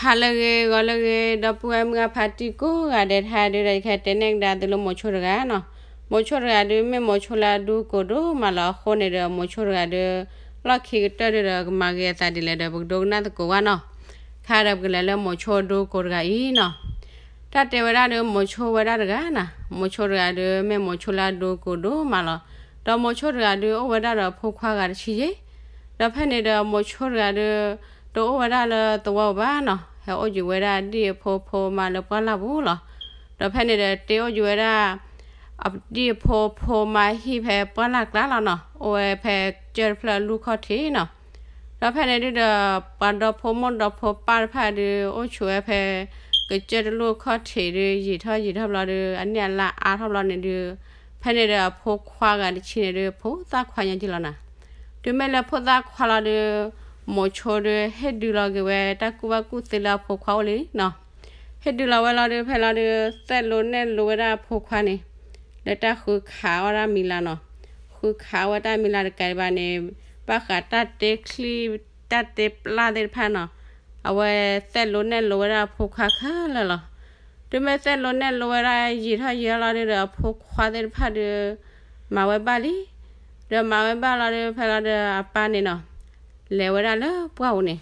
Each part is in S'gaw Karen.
ဟါလၢအဂ့ၤ ဂီၤလၢအဂ့ၤ ဒီပုၢ်ဝဲၢ်မုၢ်အဖါတံၢ်ကိးဂၤဒဲး တဟါဒုဒီး ယကတဲနဲၣ်ကဒါသုလၢမိၤဆိတဂၤနီၤ. မိၤဆိတဂၤဒု မ့ၢ်မိၤဆိလၢအဒူကိၢ်ဒိၣ်မးလီၤ. အဃိန့ၣ်ဒီး မိၤဆိတဂၤဒု လီၢ်ခံကတၢၢ်ဒုဒီး ကမၤဂ့ၤအသးဒ်လဲၣ်ဒီး ပကဒိကနၣ်သကိးဝဲနီၤ. ခါဒီးပကလဲၤလၢမိၤဆိဒူကိၢ်တဂၤအံၤနီၤ. တၢ်တဲဝဲဒၣ်ဒီး မိၤဆိဝဲဒၣ်တဂၤနီၤ, မိၤဆိတဂၤဒု မ့ၢ်မိၤဆိလၢအဒူကိၢ်ဒိၣ်မးလီၤ. ဒီးမိၤဆိတဂၤဒု အိၣ်ဝဲဒၣ်ဒီးဖိခွါဂၤတဆံယ့ၣ်. ဒီးဖဲန့ၣ်ဒီး မိၤဆိတဂၤဒု တအိၣ်ဝဲဒၣ်လၢသဝီပူၤဘၣ်နီၤ, ဟဲအိၣ်ယံၤဝဲဒၣ်ဒ်အဖိဖိမါလၢပှၢ်လၢ်ပူၤလီၤ. ဒီးဖဲန့ၣ်ဒီး တ့အိၣ်ယံၤဝဲဒၣ် ဒ်အဖိဖိမါဟံၣ်ဖဲပှၢ်လၢ်ကျါလီၤနီၤ, အိၣ်ဝဲဖဲကစၢၢ်တဖျၢၣ်လူၢ်ခီၣ်ထံးနီၤ. ဒီးဖဲန့ၣ်ဒုဒီး ပှၤဒီဖိမိၢ်ဒီဖိပၢ်တဖၣ်ဒု အိၣ်ဆိးဝဲဖဲ ကစၢၢ်တလူၢ်ခီၣ်ထံးဒု ယံာ်ထီၣ်ယံာ်ထီၣ်ဘျီဒု အနံၣ်အလါအါထီၣ်ဘျီန့ၣ်ဒု ဖဲန့ၣ်ဒီးအဖိခွါဂၤတဆံန့ၣ်ဒု ဖိသၣ်ခွါညါက့လီၤနီၤ. တုၤမ့ၢ်လၢဖိသၣ်ခွါလီၤဒု မိၤဆိဒု ဟ့ၣ်ဒုးလီၤက့ၤဝဲတၢ်ကူၣ်ဘၣ်ကူၣ်သ့လၢအဖိခွါအိၣ်လံနီၤ. ဟ့ၣ်ဒုးလီၤဝဲလီၤဒု ဖဲလီၤဒု သဲးလိနဲၣ်လိဝဲဒၣ်အဖိခွါန့ၣ် လၢတၢ်ဃုခးအီၣ်တၢ်မံၤလၤနီၤ. ဃုခးအီၣ်ဝဲတၢ်မံၤလၤတကးဒံးဘၣ်န့ၣ် ဘၣ်ဃးတၢ်တ့ချံ တၢ်တ့ပျၢ်သ့ၣ်တဖၣ်နီၤ, အဝဲသဲးလိနဲၣ်လိဝဲဒၣ်အဖိခွါခဲလၢာ်လီၤ. တုၤမ့ၢ်သဲးလိနဲၣ်လိဝဲဒၣ် ယံာ်ထီၣ်ယံာ်ထီၣ်လီၤဒုဒီး အဖိခွါသ့ၣ်တဖၣ်ဒု မၤဝဲဘၣ်လံ. ဒီးမၤဝဲဘၣ်လီၤဒု ဖဲလီၤဒု အပၢ်န့ၣ်နီၤ လဲၤဝဲဒၣ်လၢပှၢ်ပူၤန့ၣ်,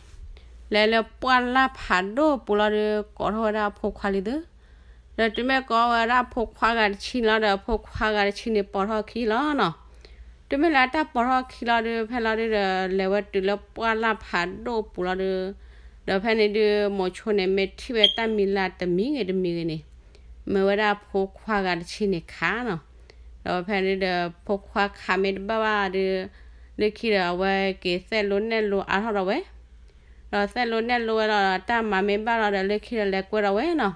လဲၤလၢပှၢ်လၢ်ဖးဒိၣ်ပူၤလီၤဒု ကိးထီၣ်ဝဲဒၣ်အဖိခွါလံသု. ဒီးတုၤမ့ၢ်ကိးဝဲဒၣ်အဖိခွါဂၤတဆံန့ၣ်လီၤဒီး အဖိခွါဂၤတဆံန့ၣ် ပိာ်ထီၣ်ခံလီၤနီၤ. တုၤမ့ၢ်လၢအတၢ်ပိာ်ထီၣ်ခံလီၤဒု ဖဲလီၤဒုဒီး လဲၤဝဲတုၤလၢပှၢ်လၢ်ဖးဒိၣ်ပူၤလီၤဒု, ဒီးဖဲန့ၣ်ဒု မိၤဆိန့ၣ် မ့ၢ်ထံၣ်ဝဲတၢ်မံၤလၤတမံၤဂ့ၤတမံၤဂ့ၤန့ၣ် မၢဝဲဒၣ်အဖိခွါဂၤတဆံန့ၣ်ခးနီၤ. ဒီးဖဲန့ၣ်ဒု ဖိခွါခးမ့ၢ်တဘၣ်ဘၣ်ဒု လၢခံဒီး အဝဲက့ၤသဲးလိနဲၣ်လိအါထီၣ်ဒီးဝဲ, ဒီးသဲးလိနဲၣ်လိဝဲလီၤဒီး တၢ်မၤမ့ၢ်ဘၣ်လီၤဒီး လၢခံဒီးလဲၤကွဲဒီးဝဲနီၤ.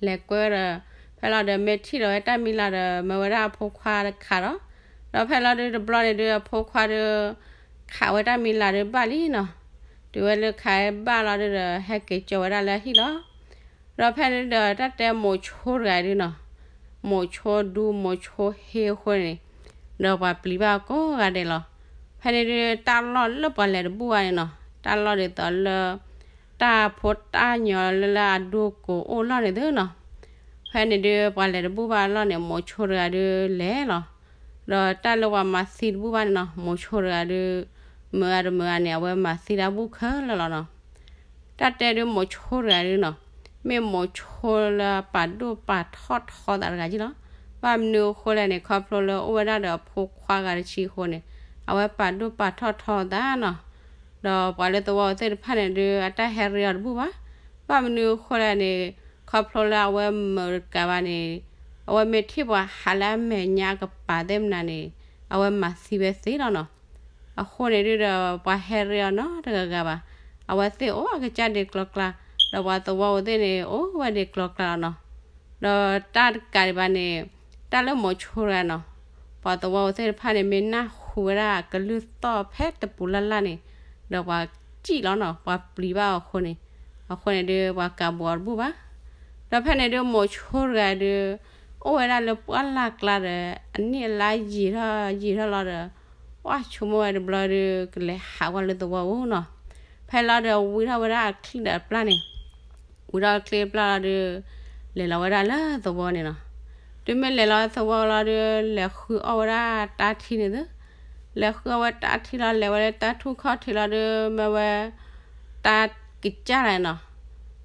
လဲၤကွဲဒီး ဖဲလီၤဒီးမ့ၢ်ထံၣ်ဒီးဝဲတၢ်မံၤလၤဒီး မၢဝဲဒၣ်အဖိခွါတခးဒီး, ဒီးဖဲလီၤဒုတဘျီန့ၣ်ဒု အဖိခွါဒု ခးဝဲတၢ်မံၤလၤဒုဘၣ်လံနီၤ. တုၤဝဲလၢခးဘၣ်လီၤဒုဒီး ဟဲက့ၤကၠီဝဲဒၣ်လၢဟံၣ်လီၤ. ဒီးဖဲန့ၣ်ဒုဒီး တၢ်တဲမိၤဆိတဂၤဒုနီၤ, မိၤဆိဒူမိၤဆိဟ့အဃိန့ၣ် ဒီးပှၤပျံၤဘၣ်ကိးဂၤဒဲးလီၤ. ဖဲန့ၣ်ဒု တၢ်လီၢ်လၢပှၤလဲၤတဘူၣ်ဘၣ်န့ၣ်နီၤ, တၢ်လီၢ်ဒ်သိးလၢ တၢ်ဖိတၢ်ညီလၢလၢအဒူကိၢ်အိၣ်လီၢ်န့ၣ်သုနီၤ. ဖဲန့ၣ်ဒု ပှၤလဲၤတဘူၣ်ဘၣ်လီၢ်န့ၣ် မိၤဆိတဂၤဒုလဲၤလီၤ. ဒီးတၢ်လၢပှၤမၤသံတဘူၣ်ဘၣ်န့ၣ်နီၤ, မိၤဆိတဂၤဒု မုာ်ဂၤတမုာ်ဂၤန့ၣ် အဝဲမၤသံတၢ်ဘူၣ်ခဲလၢာ်လီၤနီၤ. တၢ်တဲဒုမိၤဆိတဂၤဒုနီၤ, မ့ၢ်မိၤဆိလၢပာ်ဒိၣ်ပာ်ထီၣ်ထီသးတဂၤက့လီၤ. ဘၣ်မနုၤအဃိလဲၣ်န့ၣ် ခီဖျိလၢအိၣ်ဝဲဒၣ်ဒီးအဖိခွါဂၤတဆံအဃိန့ၣ် အဝဲပာ်ဒိၣ်ပာ်ထီၣ်ထီသးနီၤ. ဒီးပှၤလၢသဝီသ့ၣ်တဖၣ်န့ၣ်ဒု အတၢ်ဟဲရ့အီၤတဘူၣ်ဘၣ်. ဘၣ်မနုၤအဃိလဲၣ်န့ၣ် ခီဖျိလၢအဝဲမုာ်တကးဘၣ်န့ၣ် အဝဲမ့ၢ်ထံၣ်ပှၤဟးလၢအမဲာ်ညါကပၤသ့ၣ်မနုၤန့ၣ် အဝဲမၤသံဝဲသ့လီၤနီၤ. အဃိန့ၣ်ဒုဒီး ပှၤဟဲရ့အီၤနီတဂၤဂၤဘၣ်. အဝဲသ့ၣ်အိၣ်အကစၢ်ဒံးကျီကျါ, ဒီးပှၤသဝီဖိသ့ၣ်န့ၣ် အိၣ်ဝဲဒံးကျီကျါလီၤနီၤ. ဒီးတၢ်တကးဒံးဘၣ်န့ၣ် တၢ်လၢမိၤဆိတဂၤနီၤ, ပှၤသဝီဖိသ့ၣ်တဖၣ်န့ၣ် မ့ၢ်နၢ်ဟူဝဲဒၣ်အကလုၢ်သီၣ်ဖဲတပူၤလၢ်လၢ်န့ၣ် ဒီးပှၤစံၣ်လီၤနီၤ, ပှၤပျံၤဘၣ်အဃိန့ၣ်, အဃိန့ၣ်ဒု ပှၤကးဘူးအီၤတဘူၣ်ဘၣ်. ဒီးဖဲန့ၣ်ဒု မိၤဆိတဂၤဒု အိၣ်ဝဲဒၣ်လၢပှၢ်လၢ်ကျါဒီး အနံၣ်အလါယံာ်ထီၣ်ယံာ်ထီၣ်လီၤဒီး ပှၢ်ဆိကမိၣ်ဝဲတဘျီဒု ကလဲၤဟးဝဲလၢသဝီပူၤနီၤ. ဖဲလီၤဒီးဝံထီၣ်ဝဲဒၣ်အချံဒီးအပျၢ်န့ၣ်, ဝံထီၣ်အချံအပျၢ်လီၤဒု လဲၤလီၤဝဲဒၣ်လၢသဝီန့ၣ်နီၤ. တုၤမ့ၢ်လဲၤလီၤသဝီလီၤဒု လဲၤဃုအီၣ်ဝဲဒၣ်တၢ်ထံန့ၣ်သု, လဲၤဃုအီၣ်ဝဲတၢ်ထံလီၤ လဲၤဝဲလၢတၢ်ထူၣ်ခီၣ်ထံးလီၤဒု မ့ၢ်ဝဲ တၢ်ကစၢ်လၢ်နီၤ,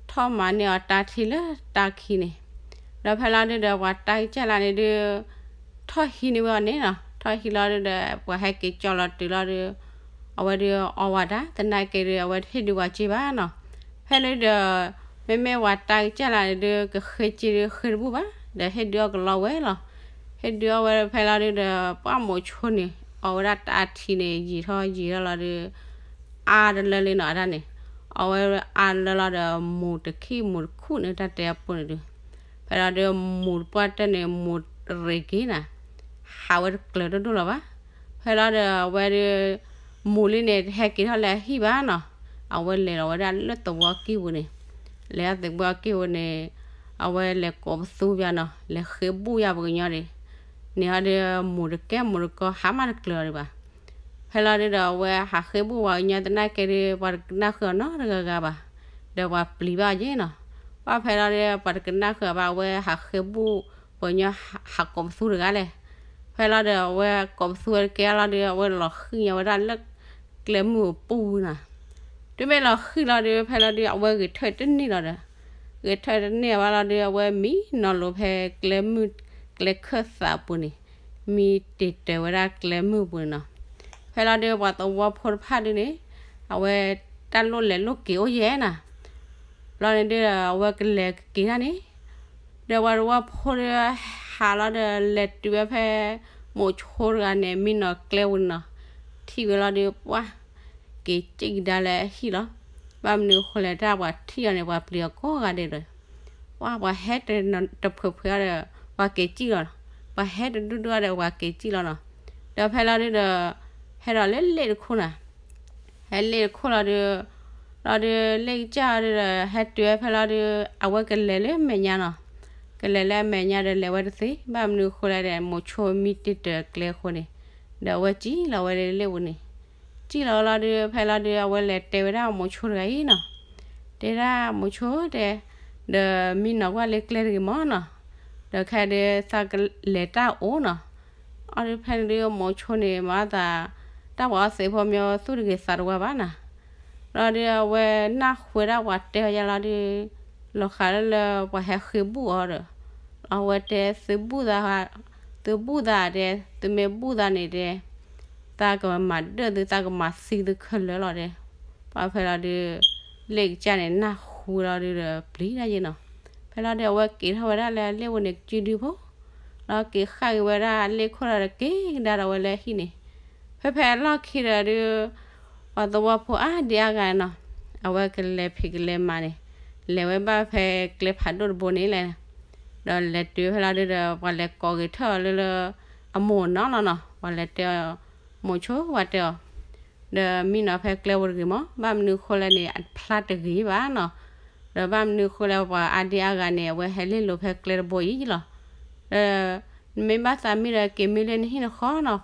ထီၣ်မၤန့ၢ်အီၤတၢ်ထံလၢတၢ်ခံန့ၣ်, ဒီးဖဲလီၤဒုဒီး ပှၤတၢ်ကစၢ်လၢ်န့ၣ်ဒု ထီၣ်ဟံးန့ၢ်ဝဲအီၤန့ၣ်နီၤ, ထီၣ်ဟံးလီၤဒုဒီး ပှၤဟဲက့ၤကၠီလီၤတုၤလီၤဒု အဝဲဒုအီဝဲတၢ် သနာ်က့ဒု အဝဲတဟ့ၣ်ဒုပှၤစ့ဘၣ်နီၤ. ဖဲလီၤဒုဒီး မ့မ့ၢ်ပှၤတၢ်ကစၢ်လၢ်န့ၣ်ဒု ကဃ့စ့ဒုဃ့တဘူၣ်ဘၣ်, ဒီးဟ့ၣ်ဒုအီၣ်ကလီဝဲလီၤ. ဟ့ၣ်ဒုအီၣ်ဝဲဖဲလီၤဒုဒီး ပှၢ်မိၤဆိန့ၣ် အီဝဲဒၣ်တၢ်ထံန့ၣ် ယံာ်ထီၣ်ယံာ်ထီၣ်လီၤဒု အါတလၢလံနီၤ အတၢ်န့ၣ်, အီဝဲအါတလၢလီၤဒီး မူၤတခံမူၤတခူၣ်န့ၣ် တၢ်တဲအပူၤန့ၣ်ဒု ဖဲလီၤဒု မူၤတပှၢ်တၢၢ်န့ၣ် မူၤရ့ၤက့ၤနၤ, ဟးဝဲတကျၢၤဒိၣ်ဒိၣ်လီၤဘၣ်. ဖဲလီၤဒုးအဝဲဒုး မူၤလံန့ၣ် တဟဲက့ၤထီၣ်လၢအဟံၣ်ဘၣ်နီၤ, အဝဲလဲၤလီၤဝဲဒၣ်လၢသဝီကံၢ်ပူၤန့ၣ်, လဲၤလီၤသဝီကံၢ်ပူၤန့ၣ် အဝဲလဲၤကိးပသူပယီၤနီၤ, လဲၤဃ့ဘူၣ်ယၤပှၤကညီန့ၣ်, န့ၣ်ဟီဒုး မူၤတကဲမူၤတကီ ဟးမးတကျၢၤအီၤဒံးဘၣ်. ဖဲလီၤဒုးဒီး အဝဲဟးဃ့ဘူၣ်ပှၤကညီ သနာ်က့ဒုး ပှၤတနၢ်ဃုအီၤနီတဂၤဂၤဘၣ်. ဒီးပှၤပျံၤဘၣ်အီၤယ့ၣ်နီၤ. ပှၢ်ဖဲလီၤဒီး ပှၤတကနၣ်ဃုာ်ဘၣ် အဝဲဟးဃ့ဘူၣ် ပှၤညီဟးကိးပသူတဂၤလဲၣ်. ဖဲလီၤဒီး အဝဲကိးပသူဝဲတကဲလီၤဒီး အဝဲလီၤဃံၣ်ညီဝဲဒၣ်လၢကျဲမုၢ်အပူၤနီၤ. တုၤမ့ၢ်လီၤဃံၣ်လီၤဒီး ဖဲလီၤဒီး အဝဲဂဲၤထၢၣ်တန့ၢ်လီၤဒီး ဂဲၤထၢၣ်တန့ၢ်ဘၣ်လီၤဒီး အဝဲမံနီၤလိၤဖဲကျဲမုၢ်ကျဲခၢၣ်သးအပူၤန့ၣ်, မံတ့ၢ်တၢၤဝဲဒၣ်ကျဲမုၢ်ပူၤန့ၣ်နီၤ. ဖဲလီၤဒီး ပှၤသဝီဖိတဖၣ်ဒုန့ၣ် အဝဲတၢ်လိၣ်လဲၤလိၣ်က့ၤအိၣ်ယဲၢ်နီၤ. ဘျီန့ၣ်ဒုး အဝဲကလဲၤကက့ၤတၢ်န့ၣ် ဒီးပှၤသဝီဖိဒီး ဟးလီၤဒီး လဲၤတုၤဝဲဖဲ မိၤဆိတဂၤန့ၣ် မံနီၤကျဲပူၤန့ၣ်နီၤ. ထံၣ်ဝဲလီၤဒီး ပှၢ်က့ၤစံၣ်ကဒါလၢအဟံၣ်လီၤ. ဘၣ်မနုၤဃိလဲၣ် တၢ်ပှၤထံၣ်အီၤန့ၣ် ပှၤပျံၤအီၤကိးဂၤဒဲးဒီး ပှၢ်ပှၤဟဲတဖှဲးဖှဲးဒီး ပှၤက့ၤစံၣ်လီၤ. ပှၤဟဲတဒူၣ်ဒူၣ်ဒီး ပှၤက့ၤစံၣ်လီၤနီၤ. ဒီးဖဲလီၤဒုးဒီး ဟဲဒီးလၢလ့ၣ်တခိၣ်နီၤ. ဟဲလ့ၣ်တခိၣ်လီၤဒီး လီၤဒုးလ့ၣ်ကစၢ်အီၤဒုးဒီး ဟဲတုၤဝဲဖဲလီၤဒုး အဝဲကလဲၤလၢမဲာ်ညါနီၤ. ကလဲၤလၢအမဲာ်ညါဒီးလဲၤဝဲတသ့ ဘၣ်မနုၤဃိလဲၣ်ဒီး မိၤဆိမံတ့ၢ်တၢၤကျဲအဃိန့ၣ် ဒီးအဝဲစံၣ်လီၤဝဲလၢလ့ၣ်ပူၤန့ၣ်. စံၣ်လီၤလီၤဒုး ဖဲလီၤဒုး အဝဲလဲၤတဲဝဲဒၣ်မိၤဆိတဂၤအံၤနီၤ. တဲဒၣ်မိၤဆိတဲ ဒီးမံနီၤကွၢ်လၢကျဲတဂ့ၤမၢ်နီၤ. ဒီးခဲဒုးသးကလဲၤတၢ်အိၣ်နီၤ. အီၤဒုးဖဲန့ၣ်ဒုး မိၤဆိန့ၣ် မၤသး တၢ်ပှၤအီသံးဖိမ့ၢ်သူၣ်တဂ့ၤသးတဝါဘၣ်နီၤ. လီၤဒုးအဝဲနၢ်ဟူဝဲဒၣ်ပှၤတဲအီၤယါလီၤဒုး လီၤဃးလၢလၢပှၤဟဲဃ့ဘူၣ်အီၤဒီး အဝဲတဲ သုဘူၣ်သး, သုဘူၣ်သးတဲ, သုမ့ၢ်ဘူၣ်သးန့ၣ်တဲ သးကမၤဒၢၣ်သု သးကမၤသံသုခဲလၢာ်လီၤတဲ. ပှၢ်ဖဲလီၤဒုး လ့ၣ်ကစၢ်န့ၣ် နၢ်ဟူလီၤဒုးဒီးပျံၤတၢ်ယ့ၢ်နီၤ. ဖဲလီၤဒုး အဝဲက့ၤထီၣ်ဝဲဒၣ်လၢအလ့ၣ်ပူၤန့ၣ်ကစုဒုဖိ လီၤက့ၤဃၣ်က့ၤဝဲဒၣ်လ့ၣ်ခိၣ်ဒီးက့ၤကဒါဒီးဝဲလၢအဟံၣ်န့ၣ်. ဖဲဖဲအလီၢ်ခံဒီးဒုး ပှၤသဝီဖိအါဒံအါဂၤနီၤ အဝဲကလဲၤဖံးကလဲၤမၤန့ၣ် လဲၤဝဲဘၣ်ဖဲကျဲဖးဒိၣ်တဘိန့ၣ်လဲၣ်. ဒီးလဲၤတုၤဖဲလီၤဒုးဒီး ပှၤလဲၤကိးက့ၤထၢၣ်အီၤလၢလၢ အမိၢ်နီၤလီၤနီၤ. ပှၤလဲၤတဲအီၤ မိၤဆိ ပှၤတဲအီၤ ဒီးမံနီၤဖဲကျဲပူၤတဂ့ၤမၢ်, ဘၣ်မနုၤဃိလဲၣ်န့ၣ် အဖျါတဂ့ၤဘၣ်နီၤ. ဒီးဘၣ်မနုၤဃိလဲၣ် ပှၤအါဒံအါဂၤန့ၣ် အဝဲဟဲလ့ၣ်လိာ်ဖဲကျဲတဘိအံၤလီၤ. ဒီးနမ့ၢ်ဘၣ်သးမံဒီး က့ၤမံလၢနဟံၣ်နဃီနီၤ.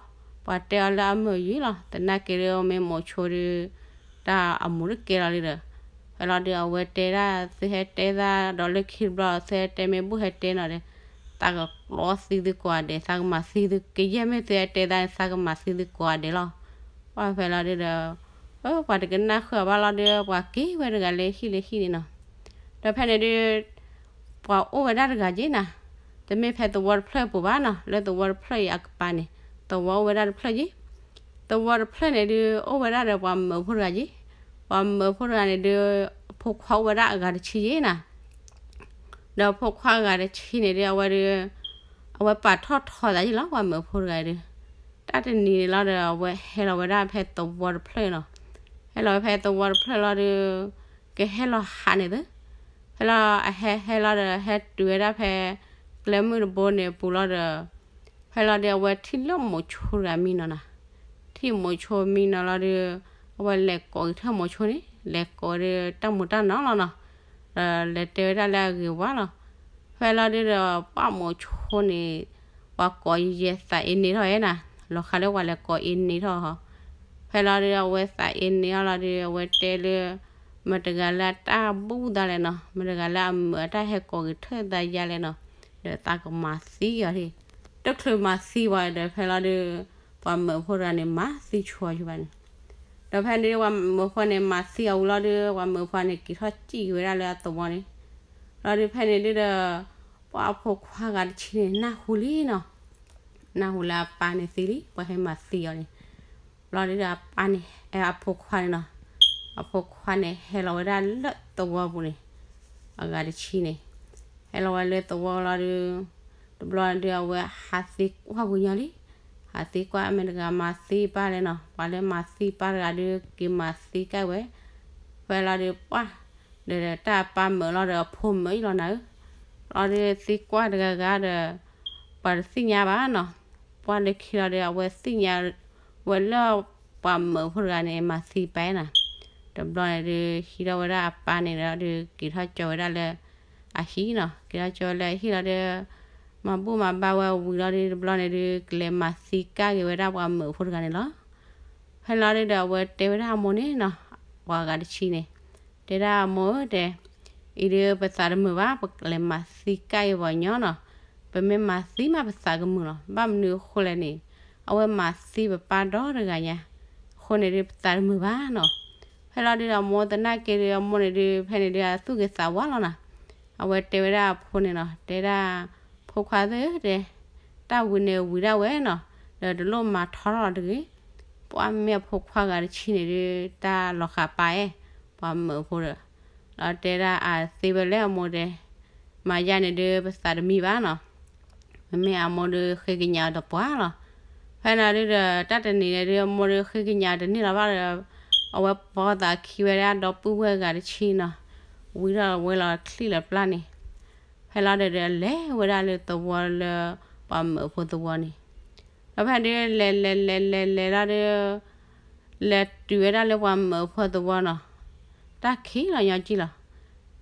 ပှၤတဲအီၤလၢအမုာ်ယံၤလီၤ. သနာ်က့ဒုး မ့ၢ်မိၤဆိဒုး တၢ်အမူတကဲလီၤလံဒီး ဖဲလီၤဒုး အဝဲတဲဒၣ် သုဟဲတဲသးဒီးလၢခံတဘျီ သုဟဲတဲမ့ၢ်ဘူၣ်ဟဲတဲနီၤဒီး သးကကျီသံသုကိးဂၤဒဲး, သးကမၤသံသုကယဲၢ်, မ့ၢ်သုဟဲတဲသးန့ၣ် သးကမၤသံသုကိးဂၤဒဲးလီၤ. ပှၢ်ဖဲလီၤဒုးဒီး ပှၤတကနၣ်ဃုာ်အီၤဘၣ်လီၤဒုး ပှၤက့ၤဝဲတဂၤလၢဟံၣ်လၢဟံၣ်န့ၣ်နီၤ. ဒီးဖဲန့ၣ်ဒုး ပှၤအိၣ်ဝဲဒၣ်တဂၤက့ၤနၤ, တမ့ၢ်ဖဲသဝီတဖျၢၣ်ပူၤဘၣ်နီၤ, လၢသဝီတဖျၢၣ်အံၤအကပၤန့ၣ် သဝီအိၣ်ဝဲဒၣ်တဖျၢၣ်က့ၤ. သဝီတဖျၢၣ်န့ၣ်ဒုး အိၣ်ဝဲဒၣ်ဒီးပှၤမုာ်ဖိတဂၤက့ၤ. ပှၤမုာ်ဖိတဂၤန့ၣ်ဒုး အဖိခွါအိၣ်ဝဲဒၣ်အဂၤတဆံက့ၤနၤ. ဒီးဖိခွါအဂၤတဆံန့ၣ်ဒုး အဝဲဒုး အဝဲပာ်ထီၣ်ထီသးယ့ၢ်လီၤ ပှၤမုာ်ဖိတဂၤဒုး. တၢ်တနံၤန့ၣ်လီၤဒီး အဝဲဟဲလီၤဝဲဒၣ်ဖဲသဝီတဖျၢၣ်နီၤ. ဟဲလီၤဝဲဖဲသဝီတဖျၢၣ်လီၤဒုး ကဟဲလီၤဟးန့ၣ်သု. ဖဲလီၤအဟဲဟဲလီၤဒီး ဟဲတုၤဝဲဒၣ်ဖဲ ကျဲမုၢ်တဘိန့ၣ်အပူၤလီၤဒီး ဖဲလီၤဒုး အဝဲထံၣ်လၢမိၤဆိတဂၤမံနီၤနၤ. ထံၣ်မိၤဆိမံနီၤလီၤဒုး အဝဲလဲၤကိးက့ၤထၢၣ်မိၤဆိန့ၣ် လဲၤကိးဒုး တၢ်မူၤတၢ်နီၤလီၤနီၤ. ဒီးလဲၤတဲဝဲဒၣ်လၢအဂ့ၤဝါလီၤ. ဖဲလီၤဒုးဒီး ပှၢ်မိၤဆိန့ၣ် ပှၤကိးယဲၢ်သးအ့န့ထီၣ်ဧဲနၤ, လီၤဃးလၢပှၤလဲၤကိးအ့န့ထီၣ်ဟီ. ဖဲလီၤဒုး အဝဲသးအ့န့အီၤလီၤဒုး အဝဲတဲလၢ မတၤတဂၤလၢအတၢ်ဘူၣ်သးလဲၣ်နီၤ, မတၤတဂၤလၢအမုာ်အတၢ်ဟဲကိးက့ၤထၢၣ်သးယါလဲၣ်နီၤ, ဒီးသးကမၤသံအီၤထံၣ်. တချုးမၤသံဝဲဒီး ဖဲလီၤဒုး ပှၤမုာ်ဖိတဂၤန့ၣ် မၤသံဆိအီၤယဘၣ်န့ၣ်. ဒီးဖဲန့ၣ် ပှၤမုာ်ဖိန့ၣ် မၤသံအီၤဝံၤလီၤဒုး ပှၤမုာ်ဖိန့ၣ် က့ၤထီၣ်စံၣ်က့ၤဝဲဒၣ်လၢအသဝီန့ၣ်. လီၤဒုး ဖဲန့ၣ်ဒုးဒီး ပှၤအဖိခွါဂၤတဆံန့ၣ် နၢ်ဟူလံနီၤ, နၢ်ဟူလၢအပၢ်န့ၣ်သံလံ ပှၤဟဲမၤသံအီၤန့ၣ်. ဘျီဒုးဒီးအပၢ်န့ၣ် အဖိခွါန့ၣ်နီၤ, အဖိခွါန့ၣ် ဟဲလီၤဝဲဒၣ်လၢသဝီပူၤန့ၣ်, အဂၤတဆံန့ၣ် ဟဲလီၤဝဲလၢသဝီလီၤဒုး တဘျီဒုး အဝဲဟးသံကွၢ်ပှၤကညီလံ. ဟးသံကွၢ် မတၤတဂၤမၤသံပၢ်လဲၣ်နီၤ, ပှၤလၢမၤသံပၢ်တဂၤဒုး က့ၤမၤသံကါဝဲ. ဖဲလီၤဒုး ပှၢ် ဒီးတၢ်အပၢ်မုာ်လီၤဒီး အဖိမုာ်အံၤလီၤနၤဧၢ. လီၤဒုးသံကွၢ်တဂၤဂၤဒီး ပှၤတသ့ၣ်ညါဘၣ်နီၤ. ပှၢ်လၢခံလီၤဒုး အဝဲသ့ၣ်ညါဝဲလၢ ပှၤမုာ်ဖိတဂၤန့ၣ် မၤသံပၢ်နၤ. တဘျီန့ၣ်ဒုး ဟံးထီၣ်ဝဲဒၣ်အပၢ်န့ၣ်ဒီးဒုး က့ၤထီၣ်ကၠီဝဲဒၣ်လၢအဟံၣ်နီၤ. က့ၤထီၣ်ကၠီလၢအဟံၣ်လီၤဒုး မၤဘူၣ်မၤဘါဝဲဝံၤလီၤဒုး တဘျီန့ၣ်ဒုး ကလဲၤမၤသံကါက့ၤဝဲဒၣ်ပှၤမုာ်ဖိတဂၤန့ၣ်လီၤ. ဖဲလီၤဒုးဒီး အဝဲတဲဝဲဒၣ်အမိၢ်န့ၣ်နီၤ, ပှၤဂၤတဆံန့ၣ် တဲဒၣ်အမိၢ်ဧၢ တဲ, အံၤဒုးပသးတမုာ်ဘၣ်, ပလဲၤမၤသံကၣ်အံၤပှၤကညီနီၤ, ပမ့ၢ်မၤသံမးပသးကမုာ်လီၤ. ဘၣ်မနုၤအဃိလဲၣ်န့ၣ်, အဝဲမၤသံပပၢ်ဒီတဂၤညါ, အဃိန့ၣ်ဒုးပသးတမုာ်ဘၣ်နီၤ. ဖဲလီၤဒုးဒီးအမိၢ်သနာ်က့ဒုး အမိၢ်န့ၣ်ဒုး ဖဲန့ၣ်ဒုးအသူၣ်ဂ့ၤသးဝါလီၤနီၤ. အဝဲတဲဝဲဒၣ်အဖိန့ၣ်နီၤ, တဲဒၣ်, ဖိခွါသ့ၣ်ဧၢ တဲ, တၢ်ဝံၤန့ၣ်ဝံၤဒၣ်ဝဲနီၤ, ဒီးတလိၣ်မၤထီထီၣ်လီၤတဂ့ၤ. ပှၤမ့ၢ်အဖိခွါဂၤတဆံန့ၣ်ဒုး တၢ်လီၤဃာ်ပာ်အဲၣ် ပှၤမုာ်ဖိဒီး, ဒီးတဲဒၣ်အသ့ဝဲလၢအမိၢ်တဲ, မၤယါန့ၣ်ဒုးပသးတမံဘၣ်နီၤ. မ့မ့ၢ်အမိၢ်ဒုးဃ့ကညးအီၤတပှၢ်လီၤ. ဖဲန့ၣ်ဒုးဒီး တၢ်တနံၤန့ၣ်ဒုး အမိၢ်ဒုးဃ့ကညးအီၤတန့ၢ်လီၤဘၣ်ဒီး, အဝဲပိာ်သးခံဝဲဒၣ်ဒီပုၢ်ဝဲၢ်ဂၤတဆံနီၤ, ဝံၤထီၣ်ဝဲလီၤချံၣ်လီၤပျၢ်န့ၣ်, ဖဲလီၤဒုးဒီးလဲၤဝဲဒၣ်လၢသဝီလၢ ပှၤမုာ်ဖိသဝီန့ၣ်, ဒီးဖဲဒုးလဲၤလဲၤလဲၤလဲၤလဲၤလီၤဒုး လဲၤတုၤဝဲဒၣ်လၢပှၤမုာ်ဖိသဝီနီၤ, တၢ်ခံးလီၤညီကံလီၤ.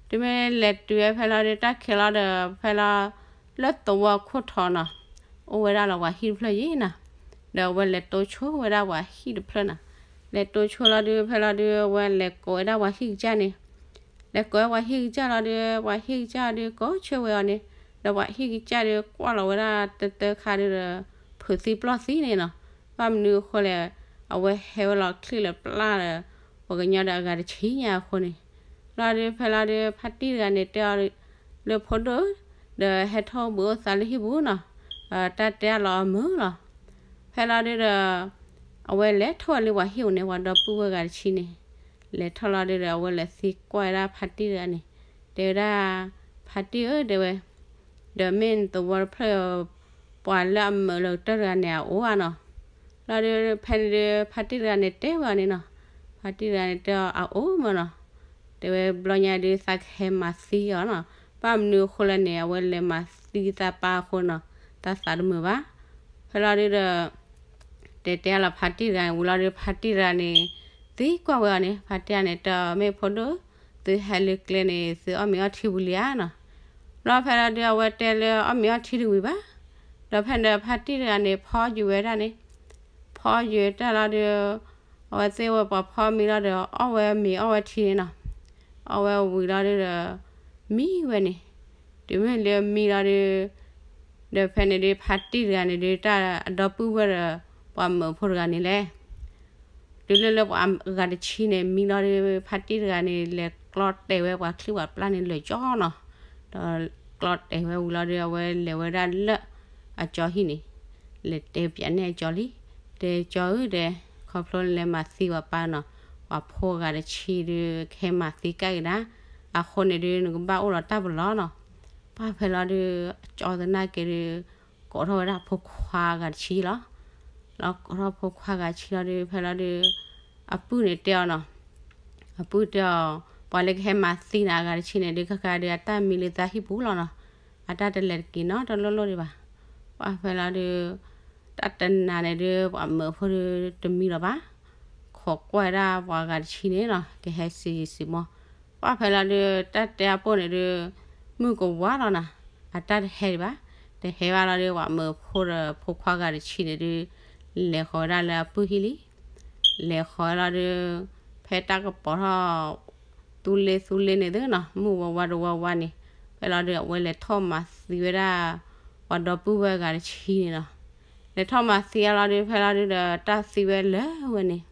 တုၤမ့ၢ်လဲၤတုၤဝဲဖဲလီၤဒုး တၢ်ခံးလီၤဒီး ဖဲလီၤ လၢသဝီခိၣ်ထီနီၤ, အိၣ်ဝဲဒၣ်လီၤပှၤဟံၣ်တဖျၢၣ်ယံၤနီၤ, ဒီးအဝဲလဲၤတိဆိဝဲဒၣ်ပှၤဟံၣ်တဖျၢၣ်နီၤ, လဲၤတိဆိလီၤဒုး ဖဲလီၤဒုး အဝဲလဲၤကိးဝဲဒၣ်ပှၤဟံၣ်ကစၢ်န့ၣ်, လဲၤကိးဝဲပှၤဟံၣ်ကစၢ်လီၤဒုး ပှၤဟံၣ်ကစၢ်ဒုးကိးဆၢဝဲအီၤန့ၣ်, ဒီးပှၤဟံၣ်ကစၢ်ဒုးကွၢ်လီၤဝဲဒၣ်တၢတၢခါဒုးဒီး ဖုးသံပျီၢ်သံန့ၣ်နီၤ, ဘၣ်မနုၤအဃိလဲၣ်, အဝဲဟဲဝဲလီၤချံၣ်လီၤပျၢ်ဒီး ပှၤကညီဒီးအဂၤတဆံညါအဃိန့ၣ်, လီၤဒုးဖဲလီၤဒုး ဖါတံၢ်တဂၤန့ၣ်တဲအီၤလၢဖိဒိၣ်, ဒီးဟဲထီၣ်ဘှံးအိၣ်သးလၢဟံၣ်ပူၤနီၤ, တၢ်တဲအလီၤအမုာ်လီၤ. ဖဲလီၤဒုးဒီး အဝဲလဲၤထီၣ်ဝဲလၢပှၤဟံၣ်ပူၤန့ၣ် ပှၤဒီပုၢ်ဝဲၢ်ဂၤတဆံန့ၣ်, လဲၤထီၣ်လီၤဒုးဒီး အဝဲလဲၤသံကွၢ်ဝဲဒၣ်ဖါတံၢ်တဂၤန့ၣ်, တဲဝဲဒၣ်, ဖါတံၢ်ဧၢ တဲဝဲ, ဒီးမ့ၢ်နသဝီတဖျၢၣ် ပှၤလၢအမုာ်လၢကတၢၢ်တဂၤန့ၣ် အအိၣ်ဧါနီၤ. လီၤဒုးဖဲန့ၣ်ဒုး ဖါတံၢ်တဂၤန့ၣ်တဲဝဲအီၤန့ၣ်နီၤ, ဖါတံၢ်တဂၤန့ၣ်တဲအီၤ အအိၣ်မးနီၤ, တဲဝဲဘျီညါဒုးသးကဟဲမၤသံအီၤနီၤ, ဘၣ်မနုၤအဃိလဲၣ်န့ၣ် အဝဲလဲၤမၤသံသးပၢ်အဃိနီၤ, တၢ်သးတမုာ်ဘၣ်. ဖဲလီၤဒုးဒီး တဲတဲလီၤဖါတံၢ်တဂၤန့ၣ် ဝံၤလီၤဒုး ဖါတံၢ်တဂၤန့ၣ် သံကွၢ်ဝဲအီၤန့ၣ်, ဖါတံၢ်တဂၤန့ၣ်တဲအီၤ မ့ၢ်ဖိဒိၣ်, သုဟဲလၢကျဲန့ၣ် သုအီၣ်မ့ၤအီထံဝံၤလံဧါနီၤ. ဘျီဖဲလီၤဒုး အဝဲတဲလၢအီၣ်မ့ၤအီထံတဝံၤဘၣ်. ဒီးဖဲန့ၣ်ဒီး ဖါတံၢ်တဂၤန့ၣ် ဖီယုာ်ဝဲဒၣ်န့ၣ်, ဖီယုာ်တၢ်လီၤဒုး အဝဲသ့ၣ်ဝဲပှၤဖီမ့ၤလီၤဒီး အီၣ်ဝဲမ့ၤအီၣ်ဝဲထံန့ၣ်နီၤ. အီၣ်ဝဲဝံၤလီၤဒုးဒီး မံဝဲန့ၣ်, တုၤမ့ၢ်လၢမံလီၤဒုး ဒီးဖဲန့ၣ်ဒုး ဖါတံၢ်တဂၤန့ၣ်ဒုး တၢ်အဒီပုၢ်ဝဲၢ်ဒီး ပှၤမုာ်ဖိတဂၤန့ၣ်လဲၣ် တုၤလၢလၢပှၤဂၤတဆံန့ၣ် မံလီၤဒုး ဖါတံၢ်တဂၤန့ၣ် လဲၤကျီတဲာ်ဝဲပှၤချံၣ်ပှၤပျၢ်န့ၣ်လၢာ်ကၠီနီၤ. ဒီးကျီတဲာ်ဝဲဝံၤလီၤဒုး အဝဲလဲၤဝဲဒၣ်လၢအကၠီဟံၣ်န့ၣ်, လဲၤတဲပၠးန့ၢ်အကၠီလံ, တဲကၠီဧၢ တဲ, ခီဖျိလဲၤမၤသံပှၤပၢ်နီၤ, ပှၤဖိဂၤတဆံဒုး ကဟဲမၤသံကၣ်ကဒါ, အဃိန့ၣ်ဒုး နကဘၣ်အိၣ်ဒီးတၢ်ပလီၢ်နီၤ. ပှၢ်ဖဲလီၤဒုး အကၠီသနာ်က့ဒုး ကိးထီၣ်ဝဲဒၣ်ဖိခွါဂၤတဆံလီၤ. လီၤကိးထီၣ်ဖိခွါဂၤတဆံလီၤဒုး ဖဲလီၤဒုး အပုၢ်န့ၣ်တဲအီၤနီၤ, အပုၢ်တဲအီၤ ပှၤလၢကဟဲမၤသံနၤအဂၤတဆံန့ၣ်ဒုး ခဲခါဒုး အတၢ်မံလၢသးဟံၣ်ပူၤလီၤနီၤ, အတၢ်တလဲၤတက့ၤနီတလိၣ်လိၣ်ဒံးဘၣ်. ပှၢ်ဖဲလီၤဒုး တၢ်တနၤန့ၣ်ဒုး ပှၤမုာ်ဖိဒုးတမံလီၤဘၣ်. ခိးကွၢ်ဝဲဒၣ်ပှၤဂၤတဆံန့ၣ်နီၤ ကဟဲစံယံၤစံမီၢ်. ပှၢ်ဖဲလီၤဒုး တၢ်တဲအပိၢ်န့ၣ်ဒုး မုၢ်ကဝါလီၤနီၤ, အတၢ်တဟဲဒံးဘၣ်. တဟဲဘၣ်လီၤဒုး ပှၤမုာ်ဖိဒီးဖိခွါဂၤတဆံန့ၣ်ဒုး လဲၤဃီၤဝဲဒၣ်လၢအပုၢ်ဟံၣ်လံ. လဲၤဃီၤဝဲလီၤဒုး ဖဲတၢ်ကပီၤထီၣ် သူလ့သူလ့န့ၣ်သုနီၤ မုၢ်ဝါဝါတဝါဝါန့ၣ်, ဖဲလီၤဒုး အဝဲလဲၤထီၣ်မၤသံဝဲဒၣ် ပှၤဒီပုၢ်ဝဲၢ်ဂၤတဆံန့ၣ်နီၤ. လဲၤထီၣ်မၤသံအလီၤဒုး ဖဲလီၤဒုးဒီး တၢ်သံဝဲလၢာ်ဝဲန့ၣ်,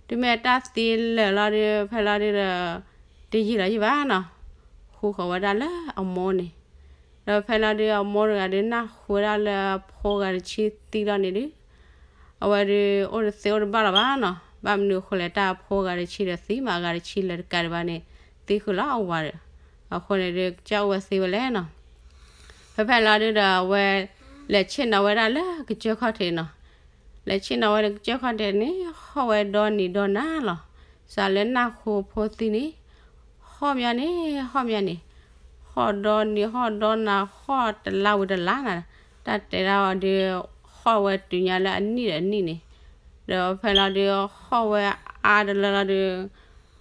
တုၤမ့ၢ်တၢ်သံလၢာ်လီၤဒုး ဖဲလီၤဒုးဒီး တယံာ်လီၤယံာ်ဘၣ်နီၤ, ဃူဃီၤဝဲဒၣ်လၢအမိၢ်န့ၣ်. ဒီးဖဲလီၤဒုး အမိၢ်တဂၤဒုး နၢ်ဟူဝဲဒၣ်လၢအဖိဂၤတဆံသံလီၤန့ၣ်ဒုး အဝဲဒုး အိၣ်တသ့အိၣ်တဘၣ်လီၤဘၣ်နီၤ. ဘၣ်မနုၤအဃိလဲၣ် တၢ်အဖိဂၤတဆံဒီးသံမး အဂၤတဆံလၢာ်တကးဒံးဘၣ်န့ၣ် သံဃုာ်လီၤအဝၤဒီး, အဃိန့ၣ်ဒုး ကစၢ်အိၣ်ဝဲသ့ဝဲလဲၣ်နီၤ. ဖဲဖဲလီၤဒုးဒီး အဝဲလဲၤဆ့ၣ်နီၤဝဲဒၣ်လၢကစၢၢ်ခီၣ်ထံးနီၤ. လဲၤဆ့ၣ်နီၤဝဲလၢကစၢၢ်ခီၣ်ထံးန့ၣ် ဟီၣ်ဝဲဒီနံၤဒီနၤလီၤ. စးလၢနၢ်ဟူဖိသံန့ၣ် ဟီၣ်မးန့ၣ် ဟီၣ်မးန့ၣ်, ဟီၣ်ဒီနံၤ ဟီၣ်ဒီနၤ ဟီၣ်တလါဝံၤတလါနၤ, တၢ်တဲဒၣ်အီၤဒုး ဟီၣ်ဝဲတုၤညါလၢအနံၣ်ဒီးအနံၣ်န့ၣ်, ဒီးဖဲလီၤဒုး ဟီၣ်ဝဲအါတလၢလီၤဒုး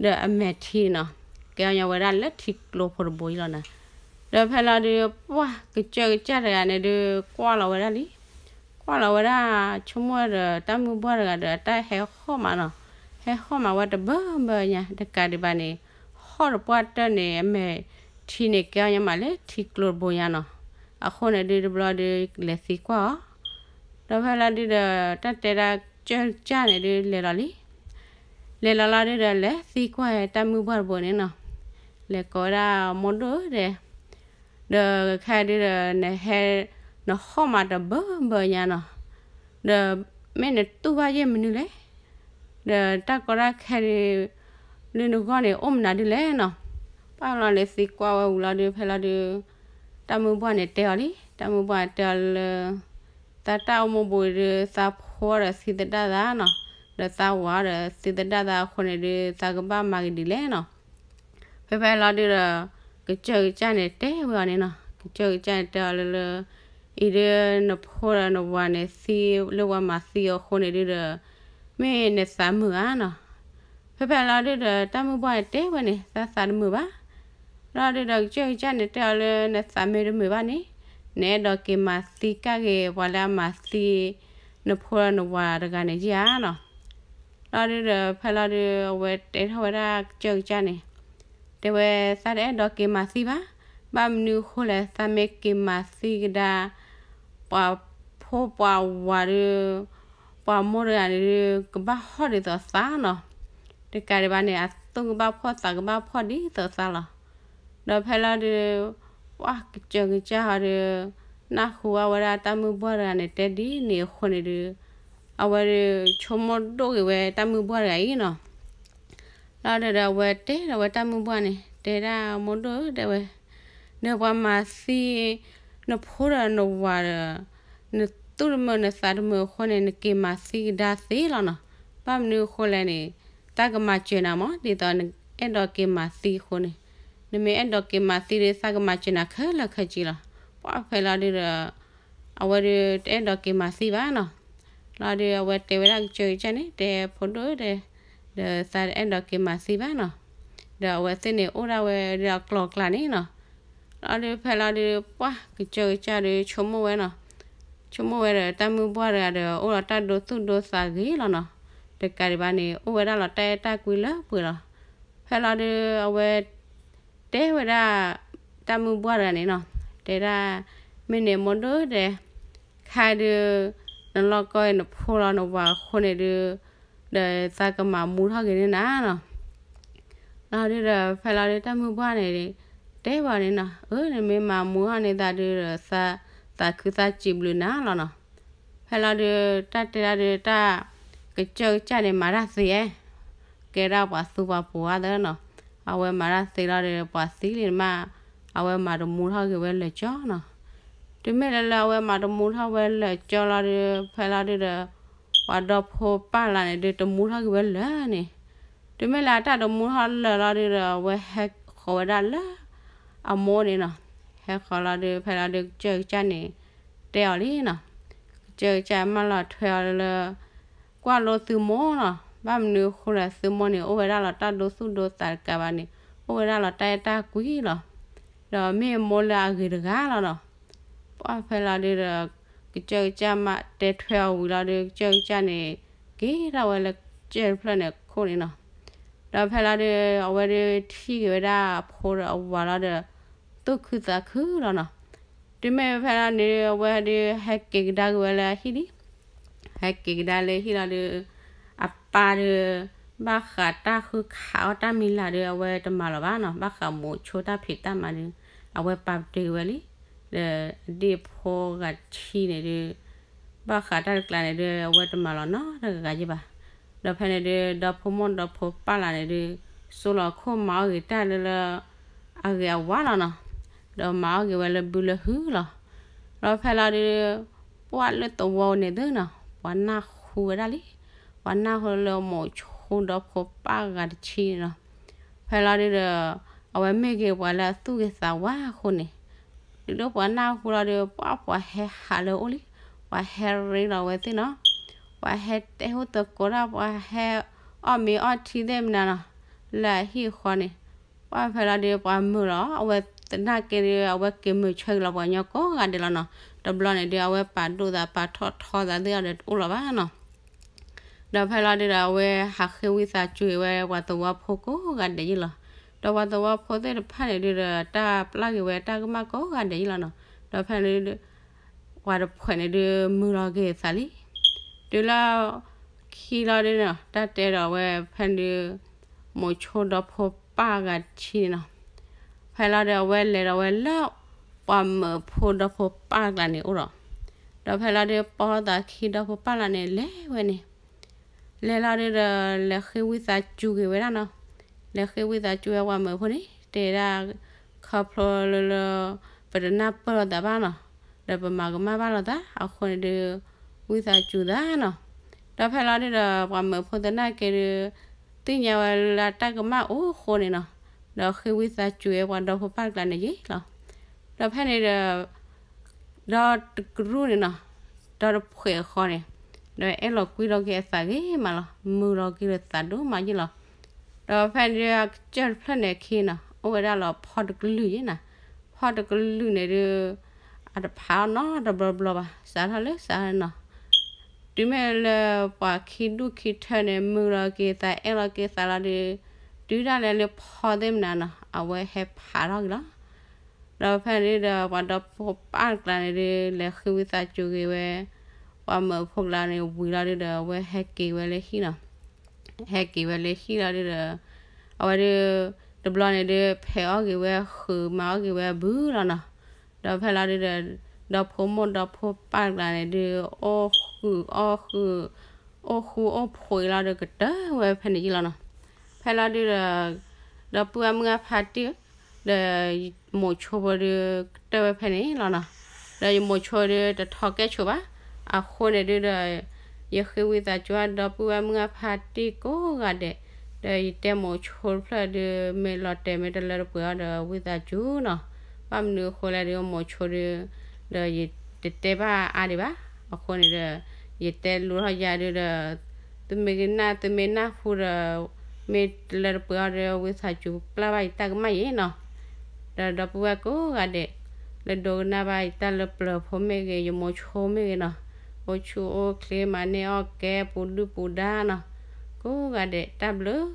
ဒီးအမဲာ်ထံနီၤ ကဲအီၤညီဝဲဒၣ်လၢထံကျိဖိတဘိအံၤလီၤနၤ. ဒီးဖဲလီၤဒုး ပှၢ်ကစၢၢ်ကစၢ်တဂၤန့ၣ်ဒုး ကွၢ်လီၤဝဲဒၣ်လံ. ကွၢ်လီၤဝဲဒၣ် ဆိကမိၣ်ဒီးတၢ်မုၢ်ဘှီၣ်တဂၤဒီး အတၢ်ဟဲဟီၣ်မးနီၤ, ဟဲဟီၣ်မးဝဲတဘၢဘၢညါ တကးဒံးဘၣ်န့ၣ် ဟီၣ် ဖီၣ်တပှၢ်တၢၢ်န့ၣ် အမဲာ်ထံန့ၣ် ကဲအီၤညါမးလၢထံကျိတဘိညါနီၤ. အဃိန့ၣ်ဒုးတဘျီဒုး လဲၤသံကွၢ်အီၤ, ဒီးဖဲလီၤဒုးဒီး တၢ်တဲဒၣ်ကစၢၢ်ကစၢ်န့ၣ်ဒုး လဲၤလီၤလံ. လဲၤလီၤလီၤဒုးဒီး လဲၤသံကွၢ်တၢ်မုၢ်ပှၢ်တဘိန့ၣ်နီၤ, လဲၤကိးဝဲဒၣ်မိၢ်ဒိၣ်ဒဲး, ဒီးခဲဒုးဒီး နဟဲ နဟီၣ်မးတဘၢဘၢညါနီၤ, ဒီးမ့ၢ်နတူၢ်ဘၣ်ယဲၢ်မနုၤလဲၣ်, ဒီးတၢ်ကီတၢ်ခဲဒုး လၢနဂီၢ်န့ၣ် အိၣ်မနုၤဒုလဲၣ်နီၤ. ပှၢ်လီၤန့ၣ်သံကွၢ်ဝဲဝံၤလီၤဒုး ဖဲလီၤဒုး တၢ်မုၢ်ပှၢ်န့ၣ်တဲအီၤလံ. တၢ်မုၢ်ပှၢ်တဲအီၤလၢ သးတၢ်အိၣ်မူပူၤဒုး သးဖိဒီးသံသဒၣ်သးနီၤ, ဒီးသးဝၤဒီးသံသဒၣ်သးအဃိန့ၣ်ဒုး သးကဘၣ်မၤက့ၤဒ်လဲၣ်နီၤ. ဖဲဖဲလီၤဒုးဒီး ကစၢၢ်ကစၢ်န့ၣ်တဲဝဲအီၤန့ၣ်နီၤ, ကစၢၢ်ကစၢ်န့ၣ်တဲအီၤလၢလၢ အံၤဒုးနဖိဒီးနဝၤန့ၣ်သံလၢပှၤမၤသံအဃိန့ၣ်ဒုးဒီး မ့ၢ်နသးမုာ်ဧါနီၤ. ဖဲဖဲလီၤဒုးဒီး တၢ်မုၢ်ပှၢ်န့ၣ်တဲဝဲန့ၣ် သးသးတမုာ်ဘၣ်. လီၤဒုးဒီးကစၢၢ်ကစၢ်န့ၣ်တဲအီၤလၢ နသးမ့ၢ်တမုာ်ဘၣ်န့ၣ် နအဲၣ်ဒိးက့ၤမၤသံကၣ်က့ၤ ပှၤလၢအမၤသံ နဖိဒီးနဝၤတဂၤန့ၣ်ယါနီၤ. လီၤဒုးဒီး ဖဲလီၤဒုး အဝဲတဲထီၣ်ဝဲဒၣ်ကစၢၢ်ကစၢ်န့ၣ် တဲဝဲ သးတအဲၣ်ဒိးက့ၤမၤသံဘၣ်. ဘၣ်မနုၤအဃိလဲၣ်, သးမ့ၢ်က့ၤမၤသံကဒါ ပှၤဖိပှၤဝၤဒုး ပှၤမိၢ်တဂၤန့ၣ်ဒုး ကဘၣ်ဟီၣ်ဒ်သိးသးနီၤ. တကးဒံးဘၣ်န့ၣ် အသူၣ်ကဘၣ်ဖှီၣ် သးကဘၣ်ဖှီၣ်ဒ်သိးသးလီၤ. ဒီးဖဲလီၤဒုး ပှၢ်ကစၢၢ်ကစၢ်ဟီဒုး နၢ်ဟူဘၣ်ဝဲဒၣ်တၢ်မုၢ်ပှၢ်တဂၤန့ၣ် တဲဒ်န့ၣ်အဃိန့ၣ်ဒုး အဝဲဒုး ဆိကမိၣ်ဒိၣ်က့ၤဝဲတၢ်မုၢ်ပှၢ်တဂၤအံၤနီၤ. လီၤဒုးဒီး အဝဲတဲဒီးဝဲတၢ်မုၢ်ပှၢ်န့ၣ် တဲဒၣ်မိၢ်ဒိၣ်ဒဲးဝဲ, နပှၤမၤသံ နဖိဒီးနဝၤဒီး နသူၣ်တမုာ်နသးတမုာ်အဃိန့ၣ် နက့ၤမၤသံကဒါသ့လီၤနီၤ. ဘၣ်မနုၤအဃိလဲၣ်န့ၣ် တၢ်ကမၤစၢၤနၤမး ဒ်သိးနအဲၣ်ဒိးက့ၤမၤသံအဃိန့ၣ်, နမ့ၢ်အဲၣ်ဒိးက့ၤမၤသံဒီး သးကမၤစၢၤနၤခဲလၢာ်ခဲဆ့လီၤ. ပှၢ်ဖဲလီၤဒုးဒီး အဝဲဒုးတအဲၣ်ဒိးက့ၤမၤသံဘၣ်နီၤ. လီၤဒုးအဝဲတဲဝဲဒၣ်ကစၢၢ်ကစၢ်န့ၣ် တဲဖိဒိၣ်ဒဲး ဒီးသးတအဲၣ်ဒိးက့ၤမၤသံဘၣ်နီၤ. ဒီးအဝဲသ့ၣ်န့ၣ်အိၣ်ဒၣ်ဝဲဒ်အကျိၤအကျဲန့ၣ်နီၤ. လီၤဒုးဖဲလီၤဒုး ပှၢ်ကစၢၢ်ကစၢ်ဒုးဆိကမိၣ်ဝဲနီၤ. ဆိကမိၣ်ဝဲဒီးတၢ်မုၢ်ပှၢ်တဂၤဒီး အိၣ်ဒီးတၢ်ဒိသူၣ်ဒိသးဂ့ၤလီၤနီၤ. တကးဒံးဘၣ်န့ၣ် အိၣ်ဝဲဒၣ်လီၤတၢ်အဲၣ်တၢ်ကွံလၢပှဲၤလီၤ. ဖဲလီၤဒုးအဝဲ တဲဝဲဒၣ် တၢ်မုၢ်ပှၢ်တဂၤန့ၣ်နီၤ, တဲဒၣ် မ့ၢ်န့ၣ်မိၢ်ဒိၣ်ဒဲး, ခဲဒုး နလီၢ်ကီၢ်အံၤနဖိလီၤနဝၤအဃိန့ၣ်ဒုး ဒီးသးကမၤမူထီၣ်က့ၤန့ၢ်နၤနီၤ. လီၤဒုးဒီး ဖဲလီၤဒုးတၢ်မုၢ်ပှၢ်န့ၣ် တဲဝဲန့ၣ်နီၤ, အၢ နမ့ၢ်မၤမူထီၣ်န့ၢ်သးဒုးဒီး သးခုသးစံးဘျုးနၤလီၤနီၤ. ဖဲလီၤဒုး တၢ်တဲဒၣ်ဒုး တၢ်ကစၢၢ်ကစၢ်န့ၣ် မၤတၢ်သ့ဧါ, ကဲဒၣ်ပှၤသူပှၤပိၤအါသၢနီၤ, အဝဲမၤတၢ်သ့လီၤဒီး ပှၤသံလံမး, အဝဲမၤတမူထီၣ်က့ၤဝဲလၢာ်ကၠီနီၤ. တုၤမ့ၢ်လၢလၢအဝဲမၤတမူထီၣ်ဝဲလၢာ်ကၠီလီၤဒုး ဖဲလီၤဒုးဒီး ပှၤဒီဖိပၢ်လၢ်န့ၣ်ဒုး တမူထီၣ်က့ၤဝဲလၢာ်န့ၣ်, တုၤမ့ၢ်လၢအတၢ်တမူထီၣ်လၢာ်လီၤဒုးဒီး အဝဲဟဲဃီၤဝဲဒၣ်လၢ အမိၢ်န့ၣ်နီၤ, ဟဲဃီၤလီၤဒုး ဖဲလီၤဒုးကစၢၢ်ကစၢ်န့ၣ် တဲအီၤလံနီၤ, ကစၢၢ်ကစၢ်မၢလီၤထွဲအီၤလၢ ကွၢ်လိသုမိၢ်နီၤ, ဘၣ်မနုၤအဃိလဲၣ် သုမိၢ်န့ၣ် အိၣ်ဝဲဒၣ်လီၤတၢ်ဒိသူၣ်ဒိသးတကးဘၣ်န့ၣ် အိၣ်ဝဲဒၣ်လီၤတၢ်အဲၣ်တၢ်ကွံလီၤ, ဒီးမ့ၢ်အမိၢ်လၢအဂ့ၤတဂၤလီၤနီၤ. ပှၢ်ဖဲလီၤဒုးဒီး ကစၢၢ်ကစၢ်မးတဲထွဲအီၤဝံၤလီၤဒုး ကစၢၢ်ကစၢ်န့ၣ် က့ၤထီၣ်ဝဲလၢကစၢၢ်တဖျၢၣ်န့ၣ်ခိၣ်န့ၣ်နီၤ. ဒီးဖဲလီၤဒုး အဝဲဒုးထံၣ်က့ၤဝဲဒၣ်အဖိဒီးအဝၤလီၤဒီး သူၣ်ခုသးခုလီၤနီၤ. တုၤမ့ၢ်ဖဲလီၤန့ၣ် အဝဲဒုးဟဲက့ၤကဒါက့ၤဝဲလၢအဟံၣ်လံ ဟဲက့ၤကဒါလၢဟံၣ်လီၤဒုး အပၢ်ဒုး ဘၣ်ဃးတၢ်ဃုခးအီၣ်တၢ်မံၤလၢ်ဒုး အဝဲတမၤလီၤဘၣ်နီၤ, ဘၣ်ဃးမိၤဆိတၢ်ဖံးတၢ်မၤဒုး အဝဲပာ်ပတုာ်က့ၤဝဲလံ. ဒီးအဒ့ၣ်ဖိဂၤတဆံန့ၣ်ဒုး ဘၣ်ဃးတၢ်တကျးန့ၣ်ဒုး အဝဲတမၤလီၤနီတဂၤယဲၢ်ဘၣ်. ဒီးဖဲန့ၣ်ဒုး ဒီဖိမိၢ်ဒီဖိပၢ်လၢ်န့ၣ်ဒုး စိလီၤခိၣ်မၤအီၣ်ဂ့ၤတၢ်လၢလၢ အဂ့ၤအဝါလီၤနီၤ, ဒီးမၤအီၣ်က့ၤဝဲလၢဘုလၢဟုလီၤ. ဒီးဖဲလီၤဒုး ပှၢ်လၢသဝီန့ၣ်သ့နီၤ ပှၤနၢ်ဟူဝဲဒၣ်လံ, ပှၤနၢ်ဟူလၢမိၤဆိဒီဖိပၢ်ဂၤတဆံန့ၣ်နီၤ. ဖဲလီၤဒုးဒီး အဝဲမ့ၢ်က့ၤပှၤလၢအသူၣ်ဂ့ၤသးဝါအဃိန့ၣ် ဒုးဒိၣ်ပှၤနၢ်ဟူလီၤဒုး ပှၢ်ပှၤဟဲဟးလၢအအိၣ်လံ, ပှၤဟဲရ့လီၤဝဲသ့ၣ်နီၤ, ပှၤဟဲတဲဟူသကိးတၢ် ပှၤဟဲအီၣ်မ့ၤအီထံသ့ၣ်မနုၤနီၤ, လၢအဟံၣ်အဃီန့ၣ် ပှၢ်ဖဲလီၤဒုးပှၤမုာ်လီၤ, အဝဲသနာ်က့ဒုး အဝဲက့ၤမုာ်ဆၢက့ၤလီၤပှၤကညီကိးဂၤဒဲးလီၤနီၤ, တဘျီန့ၣ်ဒုး အဝဲပာ်ဒိၣ်သးပာ်ထီၣ်ထီသးသ့ၣ်အီၤဒီးတအိၣ်လီၤဘၣ်နီၤ. ဒီးဖဲလီၤဒုးဒီး အဝဲဟးဃ့ဝံသးစူၤဝဲပှၤသဝီဖိကိးဂၤဒဲးယဲၢ်လီၤ. ဒီးပှၤသဝီဖိသ့ၣ်တဖၣ်န့ၣ်ဒုးဒီး တၢ်ပျၢ်က့ၤဝဲတၢ်ကမၣ်ကိးဂၤဒဲးယံလီၤနီၤ. ဒီးဖဲန့ၣ်ဒုး ပှၤတဖုန့ၣ်ဒုး မုာ်လီၤက့ၤအသးလံ. တုၤလၢခံလီၤဒုးနီၤ တၢ်တဲဒီးအဝဲဖဲန့ၣ်ဒုး မိၤဆိဒီဖိပၢ်ဂၤတဆံန့ၣ်နီၤ. ဖဲလီၤဒုးအဝဲလဲၤဒီးဝဲလၢ ပှၤမုာ်ဖိဒီဖိပၢ်ကျါန့ၣ်အိၣ်ဒီး, ဒီးဖဲလီၤဒုး ပိာ်သးခံဒီဖိပၢ်လၢန့ၣ် လဲၤဝဲန့ၣ် လဲၤလီၤဒုးဒီး လဲၤဃ့ဝံသးစူၤက့ၤဝဲဒၣ်နီၤ. လဲၤဃ့ဝံသးစူၤဝဲပှၤမုာ်ဖိန့ၣ် တဲဒၣ် ခီဖျိလၢလၢ ပတနၢ်ပၢၢ်လိာ်သးဘၣ်နီၤ, ဒီးပမၤကမၣ်ဘၣ်လိာ်သးအဃိန့ၣ်ဒုး ဝံသးစူၤသးနီၤ. ဒီးဖဲလီၤဒုးဒီး ပှၤမုာ်ဖိသနာ်က့ဒုး သ့ၣ်ညါဝဲလၢတၢ်ကမၣ်အိၣ်အဃိန့ၣ်နီၤ, ဒီးဃ့ဝံသးစူၤဝဲပှၤဒီဖိပၢ်ကျါန့ၣ်ယံလီၤ. ဒီးဖဲန့ၣ်ဒီး ဒီတကရူၢ်န့ၣ်နီၤ, ဒီတဖှဲးအဃီန့ၣ်, ဒီးအဲၣ်လီၤကွံလီၤက့ၤအသးဂ့ၤမးလီၤ, မုာ်လီၤက့ၤလၢသးဒိၣ်မးယံလီၤ. ဒီးဖဲန့ၣ်ဒုးအကစၢၢ်တဖျၢၣ်န့ၣ်အခံနီၤ အိၣ်ဝဲဒၣ်လီၤဖီတကလုာ်ယံနီၤ. ဖီတကလုာ်န့ၣ်ဒုး အတဖးအီၣ်နီတဘျီဘျီဘၣ်, စးထီၣ်လၢစးထီၣ်နီၤ တုၤမ့ၢ်လၢပှၤခံဒူၣ်ခံထၢန့ၣ် မုာ်လီၤက့ၤသးအဲၣ်လီၤက့ၤသးလီၤဒုး, တုၤဒၣ်လဲာ်လၢဖီသ့ၣ်မနုၤနီၤ အဝဲဟဲဖးထီၣ်က့ၤလီၤ. ဒီးဖဲန့ၣ်ဒီး ပှၤဒီဖိပၢ်ကျါန့ၣ်ဒုး လဲၤဃ့ဝံသးစူၤက့ၤဝဲ ပှၤမုာ်ဖိကျါန့ၣ်ဝံၤလီၤဒုးဒီး အဝဲဟဲက့ၤဝဲလၢဟံၣ်နီၤ. ဟဲက့ၤဝဲလၢဟံၣ်လီၤဒုးဒီး အဝဲဒုး တဘျီန့ၣ်ဒုး ဖဲးအီၣ်က့ၤဝဲဃုာ် မၤအီၣ်က့ၤဝဲဘုလီၤနီၤ. ဒီးဖဲလီၤဒုးဒီး ဒီဖိမိၢ်ဒီဖိပၢ်ကျါန့ၣ်ဒုး အိၣ်ဃုာ်အီၣ်ဃုာ် အိၣ်ဃူအိၣ်ဖိးလီၤဒုး ကတၢၢ်ဝဲဖဲန့ၣ်ယံလီၤနီၤ. ဖဲလီၤဒုးဒီး ဒီပုၢ်ဝဲၢ်မုၢ်ဂၢ်ဖါတံၢ် ဒီးမိၤဆိဖိဒုး ကတၢၢ်ဝဲဖဲန့ၣ်လီၤနီၤ. ဒီးယမိၤဆိဒုး တထီကဲၣ်ဆိးဘၣ်. အဃိန့ၣ်ဒုးဒီး ယဃ့ဝံသးစူၤဒီပုၢ်ဝဲၢ်မုၢ်ဂၢ်ဖါတံၢ်ကိးဂၤဒဲး, ဒီးယတဲမိၤဆိတဖျၢၣ်ဒုး မ့ၢ်လီၤတဲာ်မ့ၢ်တလၢတပှဲၤအီၤဒီး ဝံသးစူၤနီၤ. ဘၣ်မနုၤအဃိလဲၣ်ဒုး မိၤဆိဒုး ဒီးယတတဲဘၣ်အါဒံးဘၣ်. အဃိန့ၣ်ဒီး ယတဲလူၤထီၣ်ယၤဒုးဒီး သုမ့ၢ်ကနၣ် သုမ့ၢ်နၢ်ဟူဒီး မ့ၢ်တလၢတပှဲၤအီၤဒီး ဝံသးစူၤပျၢ်ဘၣ်ယတၢ်ကမၣ်ယဲနီၤ. ဒီးဒီပုၢ်ဝဲၢ်ကိးဂၤဒဲး လၢဒိကနၣ်ဘၣ်ယတၢ်လၢပျၢၤဖိမ့ၢ်ဂ့ၤ ယမိၤဆိမ့ၢ်ဂ့ၤနီၤ, အိၣ်ဆူၣ်အိၣ်ချ့ မၤန့ၢ်အီၣ်ကဲ ပူၤဒုၣ်ပူၤဒါနီၤ, ကိးဂၤဒဲးတၢ်ဘျုး